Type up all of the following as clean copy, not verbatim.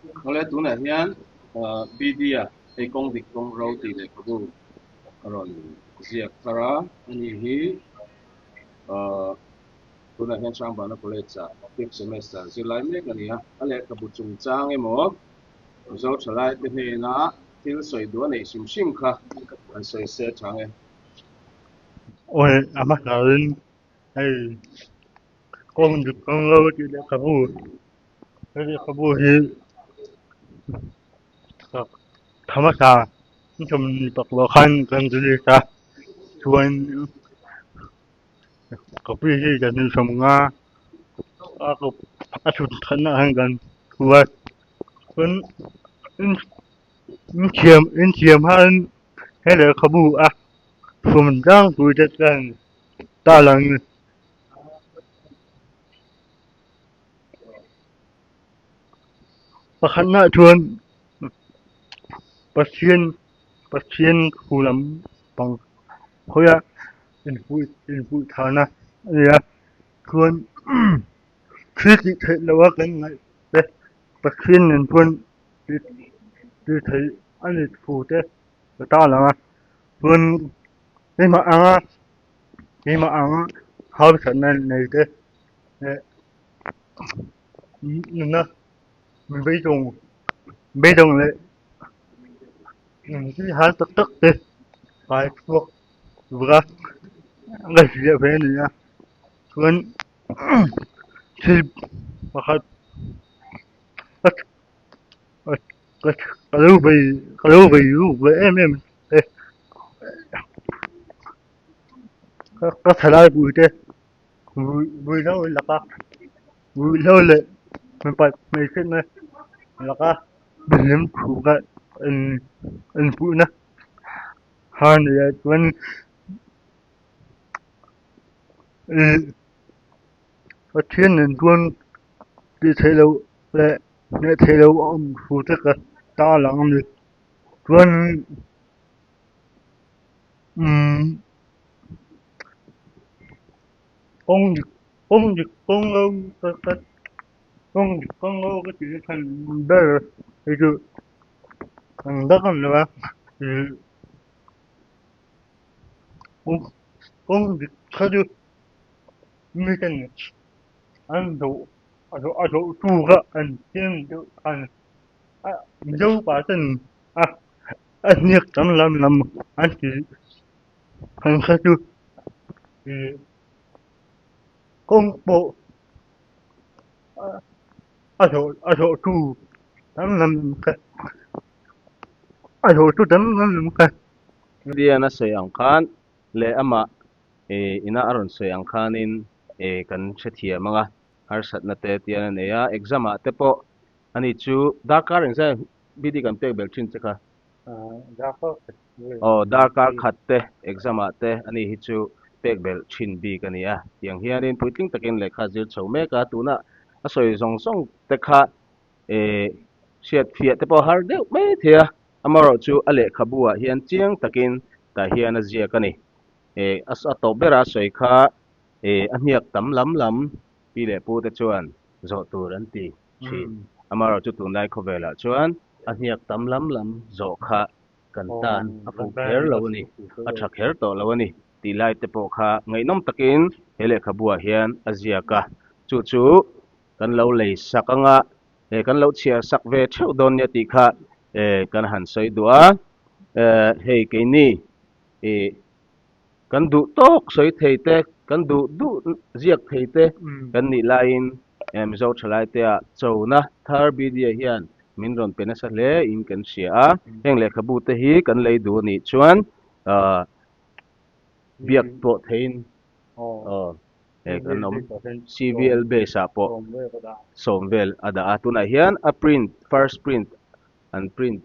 Awle tunah hian BD-a hei kawng dik kawng ro tih lehkhabu a rawn ziak thar a, ani hi tunah hian Hrangbana College-ah fifth semester zirlai mek a ni a, a lehkhabu chungchang emaw Mizo thalaite hnena thil sawi duh a neih hrim hrim kha an sawi se chang e. Awi a hmasa in hei kawng dik kawng lo tih lehkhabu he lehkhabu hi tha hmasa ni pakua khan kan release a chuan copy hi kan 50 a a chhut thatna ah hian kan thu a chuan inthiam inthiam hian he lehkhabu a chhum tlangpui te chuan ta lang a ni. Pakhatna chuan Pathian Pathian thu lam pang hawi a infuih infuih tharna a ni a chuan thil tih theih loh a kan ngaih te Pathian nen chuan tih theih a ni thu te ka ta lang a chuan keimah anga keimah anga harsatna nei te leh nuna beidawng beidawng leh thil har tak tak te kai chhuak tura ka hria ve a ni a chuan thil pakhat ka lo bei ka lo bei ruk ve em em te ka thalai pui te. Ruihhlo laka ruihhlo leh mipa hmeichhiatna laka mihlim thuka inpuhna har ni ah chuan ih Pathian nen chuan tih theih loh leh hneh theih loh a awm thu te ka tarlang a ni chuan umm. Kawng dik kawng dik kawng lo ka ka kawng dik kawng lo ka tih chhan ber hi chu ang tak a ni lo a ih kawng dik kha chu mi ten an zawh a zawh a zawh tu kha an chiang deuh khan a mizo pa ten a a hniak tam lam lam an ti. An kha chu ih kawng pawh a zawh a zawh tu tam lam kha a zawh tu tam lam kha. Indian a sawi ang khan leh amah ih ina a rawn sawi ang khanin ih kan hrethiam ang a, harsatna te tian a nei a, exam ah te pawh ani chu darkar engzah BD kan pek belh thin che kha. Aw darkar khat te exam ah te ani hi chu pek belh thin bik a ni a, tiang hianin puitling takin lehkha zir chho mek a, tuna a sawi zawng zawng te kha eh hriat fiah te pawh har deuh mai thei a, amaherawh chu a lehkhabu ah hian chiang takin tah hian a ziak a ni. Eh a tawp bera a sawi kha eh a hniak tam lam lam pi leh pu te chuan zawh tur an ti thin. Amaherawh chu tunlai khawvelah chuan a hniak tam lam lam zawh kha kan tan a fuh kher lo a ni, a tha kher tawh lo a ni tih lai te pawh kha ngaihnawm takin he lehkhabuah hian a ziak a. Chu chu kan lo lei sak anga kan lo chhiar sak ve theuh dawn nia tih kha kan han sawi duh a. Hei keini ih kan duh tawk sawi thei te, kan duh duh ziak thei te kan nih laiin Mizo thalaite-ah chona thar BDA hian min rawn pe nasa hle in kan hria a. Heng lehkhabu te hi kan lei duh anih chuan biak pawh theiin kan awm. CVL base ah pawh sawm vel a dah a. Tunah hian a print, first print an print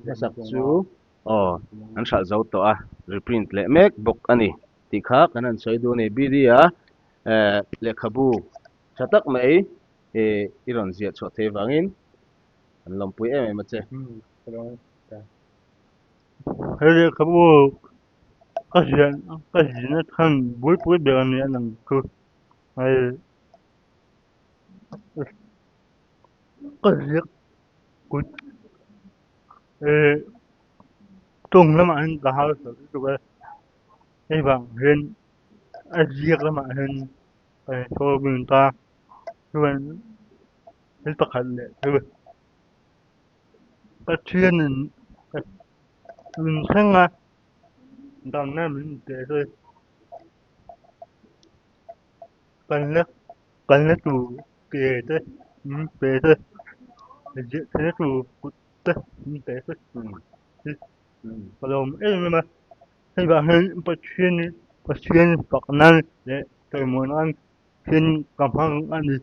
hmasak chu Aw, an hralh zo tawh a, reprint leh mek bawk a ni tih kha kan han sawi duh a ni. BD-a lehkhabu tha tak mai i rawn ziah chhuah thei avangin an lawmpui em em a che. He lehkhabu ka ziah ka zihna chhan buaipui ber a ni a lang chu hei ka ziak. Kut eh tawng lamah hian ka harsa lutuk a, hei vang hian a ziak lamah hian ka insawi bun ta chuan thil pakhat leh chu Pathianin min thleng a damna min pe chu kalna kalna tur ke te min pe te ziah theihna tur kut te min pe te ka lawm em em a hei vang hian Pathian Pathian fak nan leh chawimawi nan hian ka hmang a ni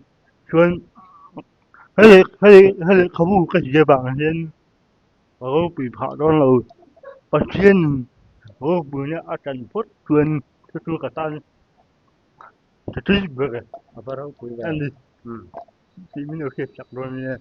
chuan hei hei hei lehkhabu ka hria vang hian ka ropui phah dawn lo Pathian ropuina a tan phawt chuan chu chu ka tan A va ropui ve. A ni. Tih min lo hriat chak dawn nia.